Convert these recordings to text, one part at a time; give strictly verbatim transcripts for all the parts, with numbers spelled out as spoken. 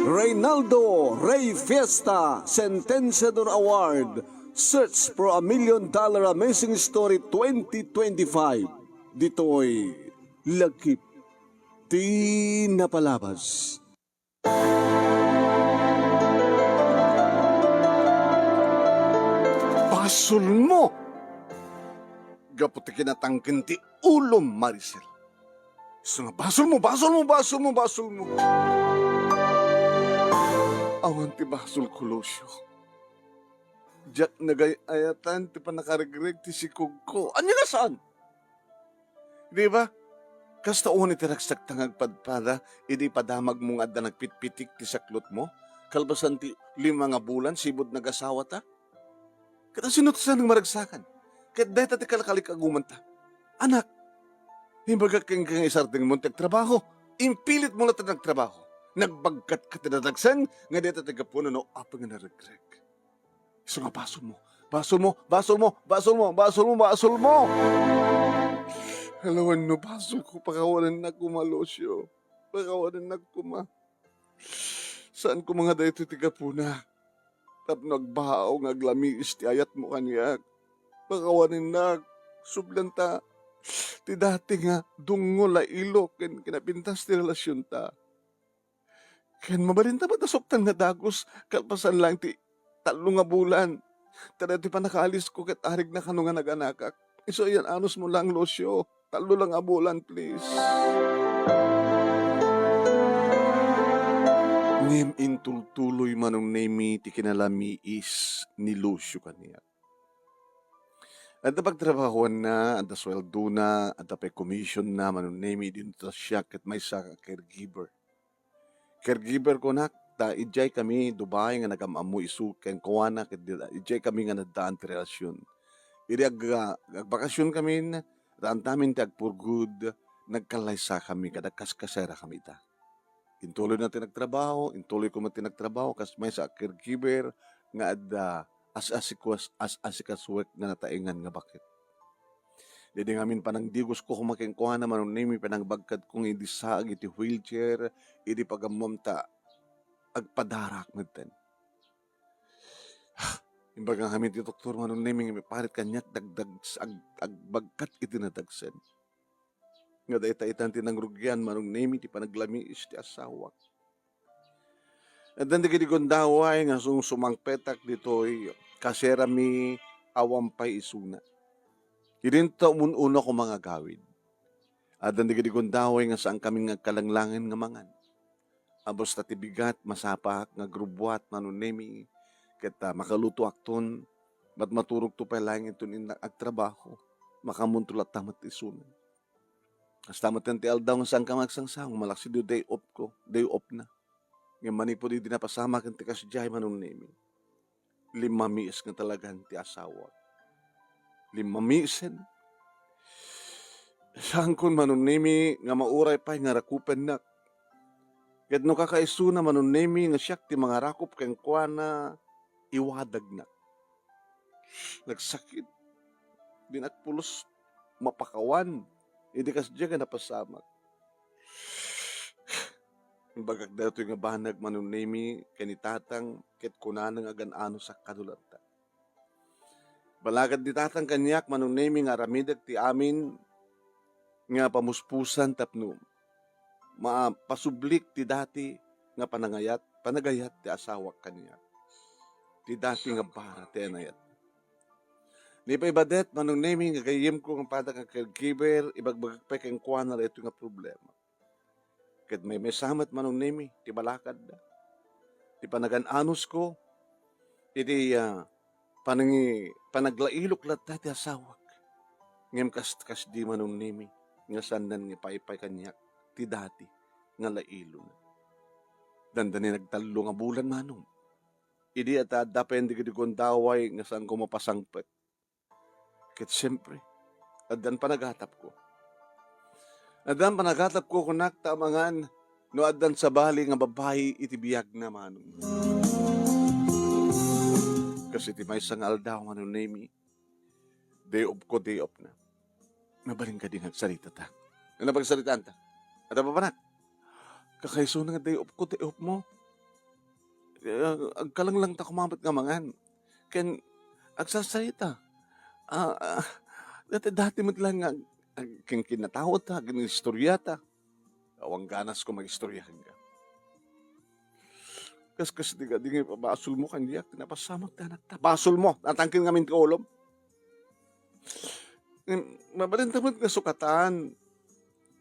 Reynaldo Rey Fiesta Sentenciador Award, Search for a Million Dollar Amazing Story twenty twenty-five. Ditoy Lagip ti Napalabas. Basolmo! Gapu ti kinatangken ti ulom, Maricel. Isu nga basolmo, basolmo, basolmo, basolmo. Awan ti basolko, Lucio. Diak nagay-ayatan ti pannakaregreg ti sikogko. Ania nga saan? Di ba? Kasta unay ti ragsakta nga agpadpada, idi ipadamagmo nga adda nagpitpitik ti saklotmo, kalpasan ti lima nga bulan sipud nagasawata? Ket asino ti saan nga maragsakan? Ket dayta ti kalkalik-agumanta. Anak, imbagak kenka nga isardengmon ti agtrabaho. Impilitmo latta ti nagtrabaho. Nagbagkatka ti nadagsen nga dayta ti gapuna no apay nga naregreg. Isu nga basolmo. Basolmo, basolmo, basolmo, basolmo, basolmo. Ala, wenno basolko, pakawanennak koma, Lucio. Pakawanennak koma. Saan koma nga daytoy ti gapuna. Tapno agbaaw nga aglamiis ti ayatmo kaniak. Pakawanennak. Sublanta ti dati nga dungngol a ilo ken kinapintas ti relasionta. Ken mabalinta met a suktan nga dagus kalpasan laeng ti tallo nga bulan. Ta daytoy pannakaalisko ket arigna kano nga naganakak. Isu a yan-anusmo laeng, Lucio. Tallo lang a bulan, please. Ngem intultuloy Manong Nemi ti kinalamiis ni Lucio kaniak. Adda pagtrabahoanna, adda sueldona, adda pay commissionna, Manong Nemi, dinto ta siak ket maysa a caregiver. Caregiver kunak, ta idiay kami, Dubai, nga nagam-ammo isu kenkuana, ket di-, idiay kami nga naddaan ti relasyon. Idi ag-, agbakasyon kami, raantamin ti agpurgod, nagkallaysa kami, kada kaskasera kami ita. Intuloyna ti nagtrabaho, intuloyko met ti nagtrabaho, kas maysa a caregiver, nga adda as-asikuas-, as-asikasuek nga nataengan nga baket. Daydi ngamin panangdigusko koma kenkuana, Manong Nemi, panangbagkatko nga idi saag iti wheelchair, idi pagammom ta agpadarak metten. Imbaga ngamin ti doktor, Manong Nemi, nga maparit kaniak dagdag-, ag-, agbagkat iti nadagsen. Nga dayta itan ti nangrugian, Manong Nemi, ti panaglamiis ti asawak. Addan dagiti gundaway nga sumsumangpetak ditoy, kaserami awan pay isuna. Idinto umun-una koma nga agawid. Addan dagiti gundaway nga saankami nga agkalanglangen nga mangan. A, basta ti bigat, masapaak nga agrubbuat, Manong Nemi, ket, ah, makalutoakton, ket maturogto pay laeng inton innak agtrabaho. Makaammonto latta met isuna. Kasta met ti aldaw nga saanka nga agsangsango, malaksid ti day off ko, day off na. Ngem manipud idi napasamak ti kasdiay, Manong Nemi, limmamiis nga talagan ti asawak. Limmamiisen. Saankon, Manong Nemi, nga mauray pay nga rakupennak. Ket no kakaisuna, Manong Nemi, nga siak ti mangarakop kenkuana, iwadagnak. Nagsakit. Dinak pulos mapakawan. Idi kasdiay nga napasamak. Imbagak daytoy nga banag, Manong Nemi, ken ni Tatang, ket kunana nga agan-anusak kano latta. Balagad ni Tatang kaniak, Manong Nemi, nga aramidek ti amin nga pamuspusan tapno mapasublik ti dati nga panangayat, panagayat ti asawak kaniak. Ti dati nga bara ti anayat. Ni pay badet, Manong Nemi, nga gayyemko nga padaka nga caregiver, ibagbagak pay kenkuana daytoy nga problema. Ket maymaysa met, Manong Nemi, ti balakadda. Ti panagan-anusko, iti, ah, panangi-, panaglailok latta ti asawak. Ngem kas-, kasdi, Manong Nemi, nga saanna nga ipaypay kaniak ti dati nga lailona. Dandani nagtallo nga bulan, Manong. Idi ata adda pay dagiti gundaway nga saanko mapasangpet. Ket siempre, addan panagatapko. Addan panagatapko, kunak, ta amangan no addan sabali nga babai iti biagna, Manong. Kas iti maysa nga aldaw, Manong Nemi, day off ko, day off na. Mabalin kadi nga agsarita ta? Ano pagsaritaanta? Adda papanak, kakaisuna nga dayupko ti upmo. Eh, agkalanglangta koma met nga mangan. Ken agsasarita. Ah, ah, dati-dati met laeng nga ag-, agkinkinataawta, agin-istoriata. Awan ganasko mag-istorya kenka. Kaskasdi kadi nga ipabasolmo kaniak, napasamak ti anakta. Basolmo, natangken ngamin ti ulom. Em, mabalinta met nga sukatan.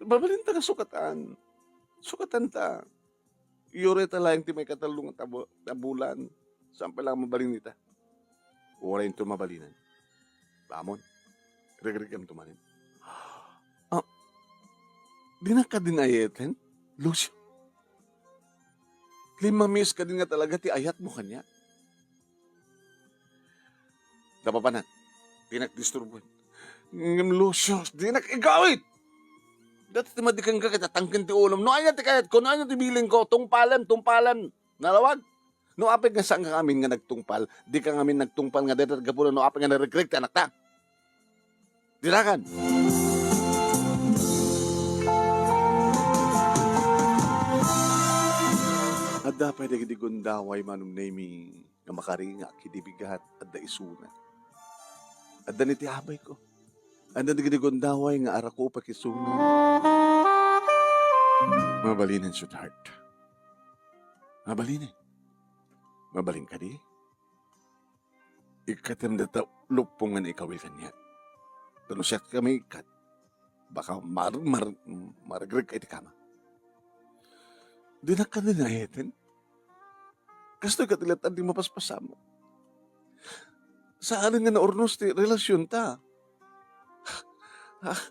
Mabalinta nga sukatan. Sukatanta. Iyureta laeng ti maikatalo nga tabo-, a bulan. Saan pay laeng mabalin ita? Uray inton mabalinen. Bamon, regregamto manen. Ah, dinak kadin ayeten, Lucio? Limmamis kadin nga talaga ti ayatmo kaniak. Napapanak, dinak disturboen. Ngem Lucio, dinak igawid! Dati ti madi kenka ket atangken ti ulom. No ania ti kayatko, no ania ti bilinko, tungpalem, tungpalem. Nalawag? No apay nga saanka ngamin nga nagtungpal, dika ngamin nagtungpal nga dayta ti gapuna no apay nga naregreg ti anakta. Dinakan! Adda pay dagiti gundaway, Manong Nemy, nga makaringak idi bigat adda isuna. Adda ni ti abayko. Adda dagiti gundaway nga arakupak isuna. Mabalinen, sweetheart. Mabalinen. Mabalin kadi? Ikkatem data luppongan ikawil kaniak. Ta no siak kami ikkat, baka mar-, mar-, maregreg ka iti kama. Dinak kadin ayeten. Kastoy ket ti latta ti mapaspasamak. Saanen nga naurnos ti relasionta. Ah,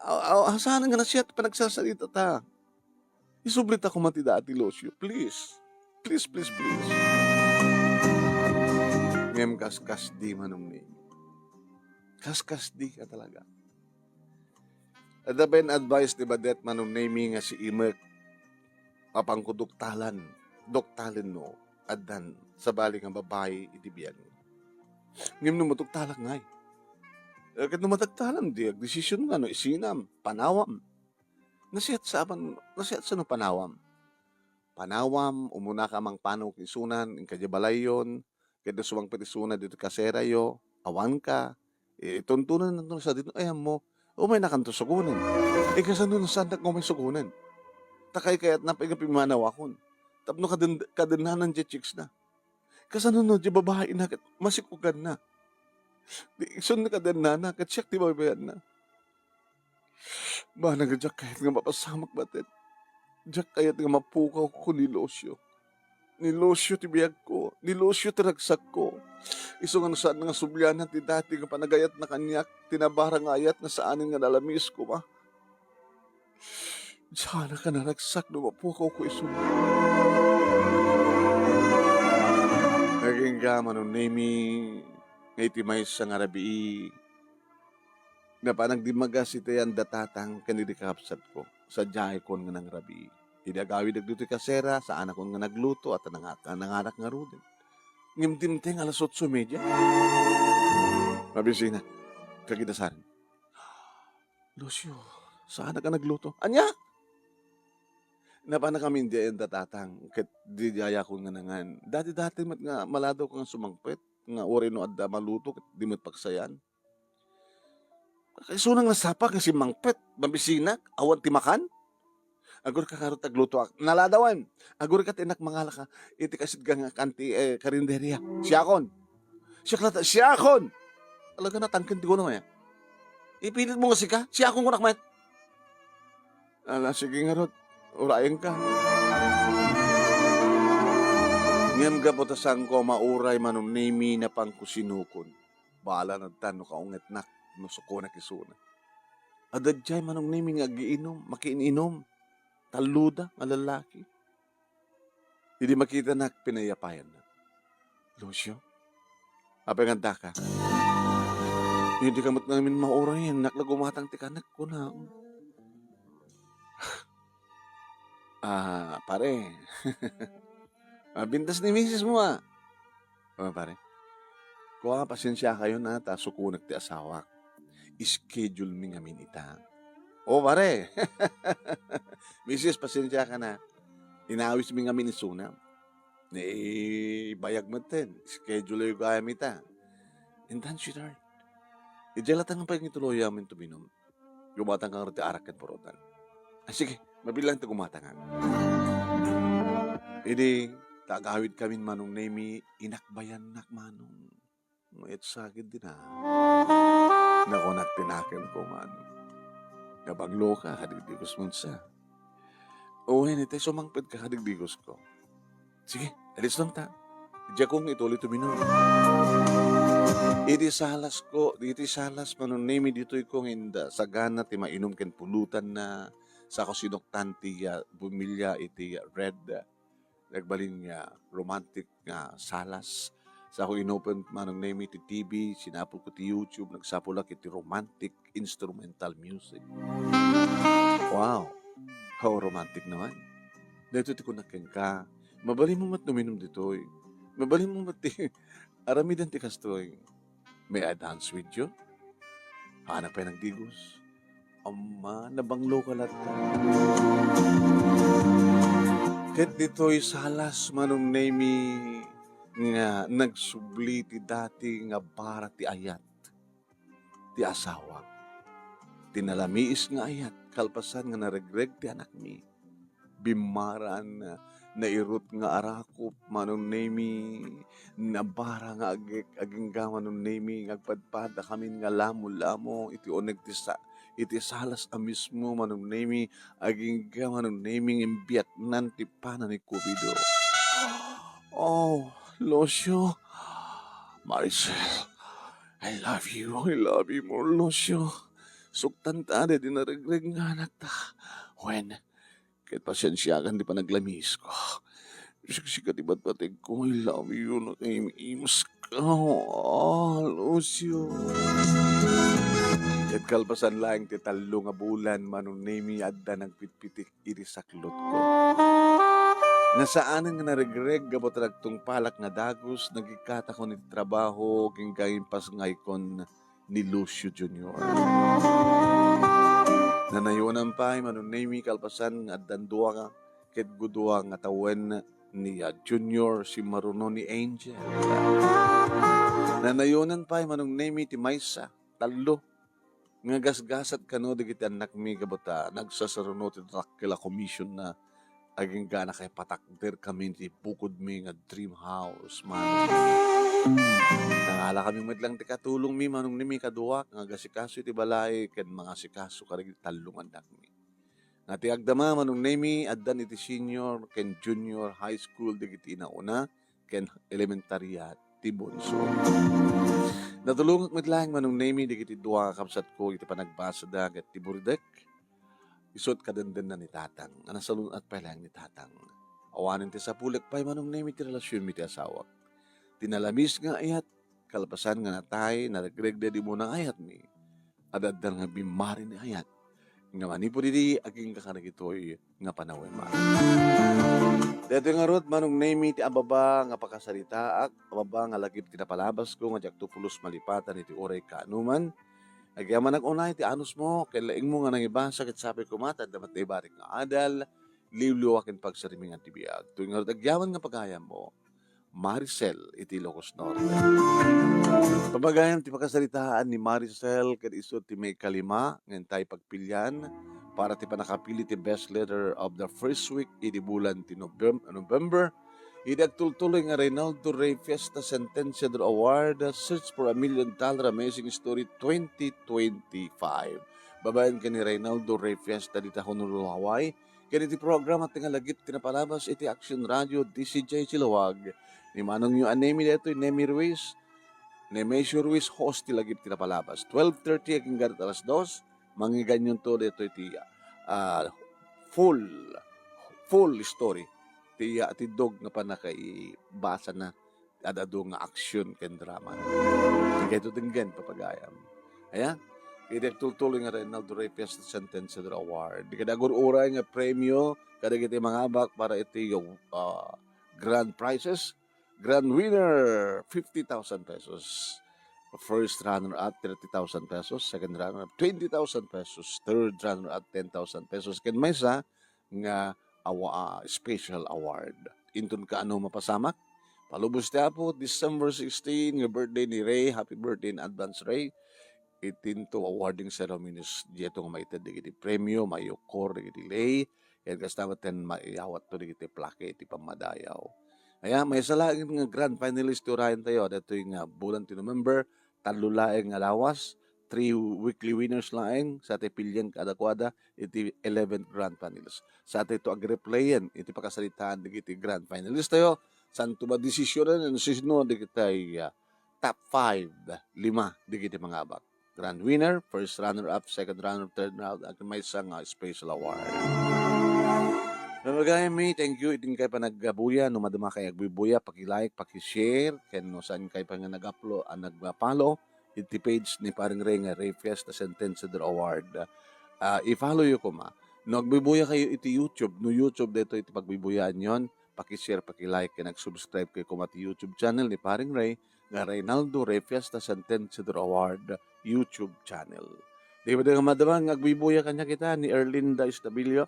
ah, ah, saanen nga nasiat ti panagsasaritata. Isublita koma ti dati, Lucio. Please. Please, please, please. Ngem kaskasdi, Manong Nemy. Kaskasdi ka talaga. Adda pay advice ti badet, Manong Nemy, nga siimek. Apanko doktalan. Doktalen no addan sabali nga babai iti biag. Ngem no madoktalak ngay. Eh, ket no madoktalam, di agdesisyon nga no isinam, panawam. Nasiat sa apan, nasiat sa no panawam. Panawam, umunaka a mangpanaw isunan, inka diay balayyon, ket no sumangpet isuna ditoy kaserayo, awanka, i-, ituntunan nanto sa dito, ay, ammo, umaynakanto sugonen. Eh, kasano no saannak nga umay sugonen? Ta kaykayatna pay nga pimmanawakon. Tapno kaden-, kadennanan diay chicks na. Kasano no diay babaina ket masikuganna? Di, isun nga kadennana, ket siak ti babayanna. Banag a diak kayat nga mapasamak batin. Diak kayat nga mapukawko ni Lucio. Ni Lucio ti biagko, ni Lucio ti ragsakko. Isu nga no saan nga sublianan ti dati nga panagayatna kaniak, ti nabara nga ayat nga saanen nga nalamis koma. Saanak a naragsak no mapukawko isu. Agingga, Manong Nemy, nga iti maysa nga rabii, napan agdimmagas iti ayan da tatang ken idi kakabsatko. Sadiay kon nga nangrabii. Idi agawidek ditoy kasera, saanakon nga nagluto, at nanga-, nanganak ngaruden. Ngem dimteng alas otso y media. Mabisinak, kagidasaren. Lucio, saanak a nagluto. Ania? Napanakami idi ayan da tatang, ket di dayakon nga nangan. Dati-dati met nga maladaw ka nga sumangpet, nga uray no adda maluto, ket di met paksayan. Kakaisuna nga nasapa nga simmangpet, mabisinak, awan ti makan. Agurka ngarud ti aglutoak. Naladawan. Agurka ti innak mangalaka iti kasidga nga kanti, eh, karinderia. Siakon. Siak latta, siakon! Talaga natangken ti kunam, eh. Ipilitmo nga sika, siakon kunak met. Ala, sige ngarud. Urayenka. Ngem gapu ta saanko a mauray, Manong Nemy, napanko sinukon. Bahala na ta no kaungetnak, no sukonak isuna. Adda diay, Manong Nemy, nga agiinum, makiin-inum. Talloda nga lallaki. Idi makitanak, pinayapayanna. Lucio, apay nga addaka? Idi ka met ngamin mauray, innak la gumatang ti kanek, kuna. Ah, pare. Mabintas ni misis mo, ah. Oh, pare. Kua, pasensiakayon, ah, ta sukonak ti asawak. Schedule mi ngamin ita. "O, pare." "Misis, pasensiakan, a. Inawismi ngamin isuna. Naibayag metten. Schedule-yo gayam ita." "Intan, sweetheart. Idiay latangan pay nga ituloyam inton uminum. Gumatangka ngarud ti arak ken purotan." "Ah, sige, mabiit laeng ta gumatangak." Idi, ta agawidkamin, Manong Nemi, inakbayannak, Manong. Ngem sakit dina. Nakunak ti nakemko, Manong. Nabangloka, digdigos mo sa. Wen, itay sumangpet ka, digdigos ko. Sige, alis lang ta. Diakon ituloy ti uminum. Iti salas ko, iti salas, Manong Nemi, ditoy ko nga inda sagana ti mainum ken pulutanna, sa ko sinuktan ti, ah, bumilya iti red, nagbalin nga romantic nga salas. Sa ko inupem, Manong Nemi, ti T V, sinapol ko ti YouTube, nagsapulak iti romantic instrumental music. Wow! How romantic naman. Daytoy ti kunak kenka, mabalin mo met uminum ditoy. Mabalin mo met ti aramiden ti kastoy. "May I dance with you?" Anak pay nagdigos. Amma, nabangloka latta. Ket ditoy salas, Manong Nemi, nga nagsubli ti dati nga bara ti ayat ti asawak. Ti nalamiis nga ayat, kalpasan nga naregreg ti anakmi. Bimmaran, nairut nga arakop, Manong Nemi, nabara nga agek, agingga, Manong Nemi, nga agpadpadakamin nga lamo-lamo iti uneg ti sa-, iti salas a mismo, Manong Nemi, agingga, Manong Nemi, nga imbiaknan ti pananikupido. Oh, Lucio, Maricel, I love you, I love you more, Lucio. Suktanta daydi naregreg nga anakta. Wen, ket pasensiakan ti panaglamiisko. Siksika ti batbategko, I love you, nakaiim-imeska. Ah, Lucio. Ket kalpasan laeng ti tallo nga bulan, Manong Nemi, adda nagpitpitik iti saklotko. Nga saanen nga naregreg gapu ta nagtungpalak nga dagus, nagikkatakon iti trabaho, ken kaimpasngaykon ni Lucio Junior. Nanayonan pay, Manong Nemi, kalpasan nga addan dua ket gudua nga tawen ni, ah, Junior, simmaruno ni Angel. Nanayonan pay, Manong Nemi, ti maysa, tallo, nga gasgasat kano dagiti annakmi gapu ta nagsasaruno ti dakkel a commission na agingga nakaipatakderkami iti bukodmi nga dream house, Manong. Nangalakami met lang ti katulongmi, Manong Nemi, kaduak nga agasikaso iti balay ken mangasikaso kadagiti tallo nga annakmi. Nga ti agdama, Manong Nemi, addan iti senior ken junior high school dagiti inauna ken elementarya ti bunso. Natulongak met laeng, Manong Nemi, dagiti dua nga kabsatko iti panagbasada ket ti buridek, isu ti kadendennana ni Tatang, nga nasalun-at pay laeng ni Tatang. Awanen ti sapulek pay, Manong Nemi, ti relasionmi ti asawak. Ti nalamiis nga ayat, kalpasan nga natay, naregreg daydi umuna nga ayatmi, ad-addan nga bimmari ni ayat nga manipud idi agingga kadagitoy nga panawen, Manong. Daytoy ngarud, Manong Nemi, ti ababa nga pakasaritaak, ababa nga lagip ti napalabasko nga diakto pulos malipatan iti uray kaanoman. Agyamanak unay ti anusmo, ken laingmo nga nangibasa ket sapay koma ta adda met naibarik nga adal, liwliwa ken pagsarmingan ti biag. Toy ngarud, agyaman nga pagayammo, Maricel iti Ilocos Norte. Pagayam ti pakasaritaan ni Maricel ket isu ti maikalima nga intay pagpilian para ti pannakapili ti best letter of the first week idi bulan ti Novem-, November. Idi agtultuloy nga Reynaldo Rey Fiesta Sentenciador Award, Search for a Million Dollar Amazing Story twenty twenty-five. Babaen ken ni Reynaldo Rey Fiesta dita Honolulu, Hawaii. Ken iti programa ti nga lagip ti napalabas iti Action Radio D C J Silawag. Ni manongyo a Nemi daytoy, Nemi Ruiz, Nemesio Ruiz, host ti lagip ti napalabas. Twelve thirty agingga alas dos, mangiganyonto daytoy ti, ah, full, full story. Ti, ah, ti dog nga pannakaibasana. Ad-adu nga action ken drama. Daytoy denggen, papagayam. Ayan. Idi agtultuloy nga Reynaldo Rey Fiesta Sentenciador Award. Kada agur-uray nga premio, kadagiti mangabak para iti, ah, grand prizes. Grand winner, fifty thousand pesos. first runner-up, thirty thousand pesos, second runner-up, twenty thousand pesos, third runner-up, ten thousand pesos, ken maysa nga awa-, ah, special award. Inton kaano mapasamak? Palubos ti Apo, December sixteen, nga birthday ni Ray. Happy birthday in advance, Ray. Itinto awarding ceremonies, diay to nga maited dagiti premio, mayukor dagiti lay, ken kasta met ken maiyawatto dagiti plaque iti pammadayaw. Aya, maysa laeng nga grand finalist ti urayen tayo, daytoy nga bulan ti November, tallo laeng nga lawas, three weekly winners laeng, sa ti pilian kadakuada iti eleventh grand finalist. Sa ti to agreplayen iti pakasaritaan dagiti grand finalist tayo, santo ba decisionen no sino dagiti, ah, top five, lima dagiti mangabak. Grand winner, first runner-up, second runner-up, third runner-up, ken maysa nga special award. Mamagayam mi, thank you. Idinkay panagbuya, no madama kay agbubuya, paki-like, paki-share, ken no saankay pa nga nag-upload, ah, nagpa-follow, iti page ni Paring Ray nga Ray Fiesta Sentenciador Award. Ah, i-follow yo koma. No agbubuya kayo iti YouTube, no YouTube daytoy iti pagbubuyaanyon, paki-share, paki-like, ken ag-subscribe kayo koma ti YouTube channel ni Paring Ray nga Reynaldo Ray Fiesta Sentenciador Award YouTube channel. Di ba nga madama nga agbubuya kaniak ita ni Erlinda Estabilio,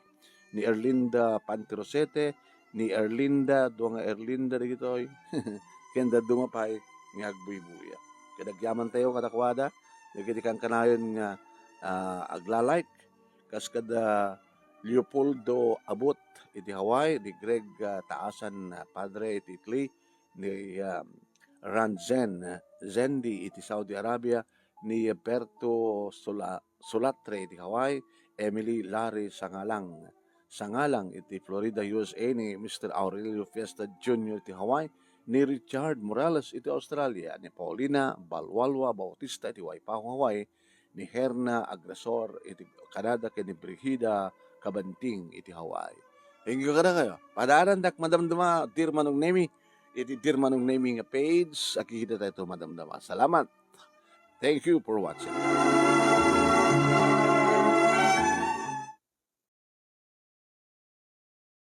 ni Erlinda Pantirosete, ni Erlinda, dua nga Erlinda dagitoy, ken dadduma pay nga agbubuya. Ket agyaman tayo kadakuada, dagiti kankanayon nga, ah, agla-like, kas kada Leopoldo Abot iti Hawaii, ni Greg, ah, Taasan, ah, Padre iti Italy, ni, ah, Ranzen, ah, Zendi iti Saudi Arabia, ni Berto Sola-, Solatre iti Hawaii, Emily Larry Sangalang, Sangalang iti Florida, U S A, ni Mister Aurelio Fiesta Junior iti Hawaii, ni Richard Morales iti Australia, ni Paulina Balwalwa Bautista iti Waipahu, Hawaii, ni Herna Agresor iti Canada, ken ni Brigida Kabanting iti Hawaii. Thank you kadakayo. Padaanandak madamdama, Dear Manong Nemi, iti Dear Manong Nemi nga page, agkikita tayo madamdama. Salamat. Thank you for watching.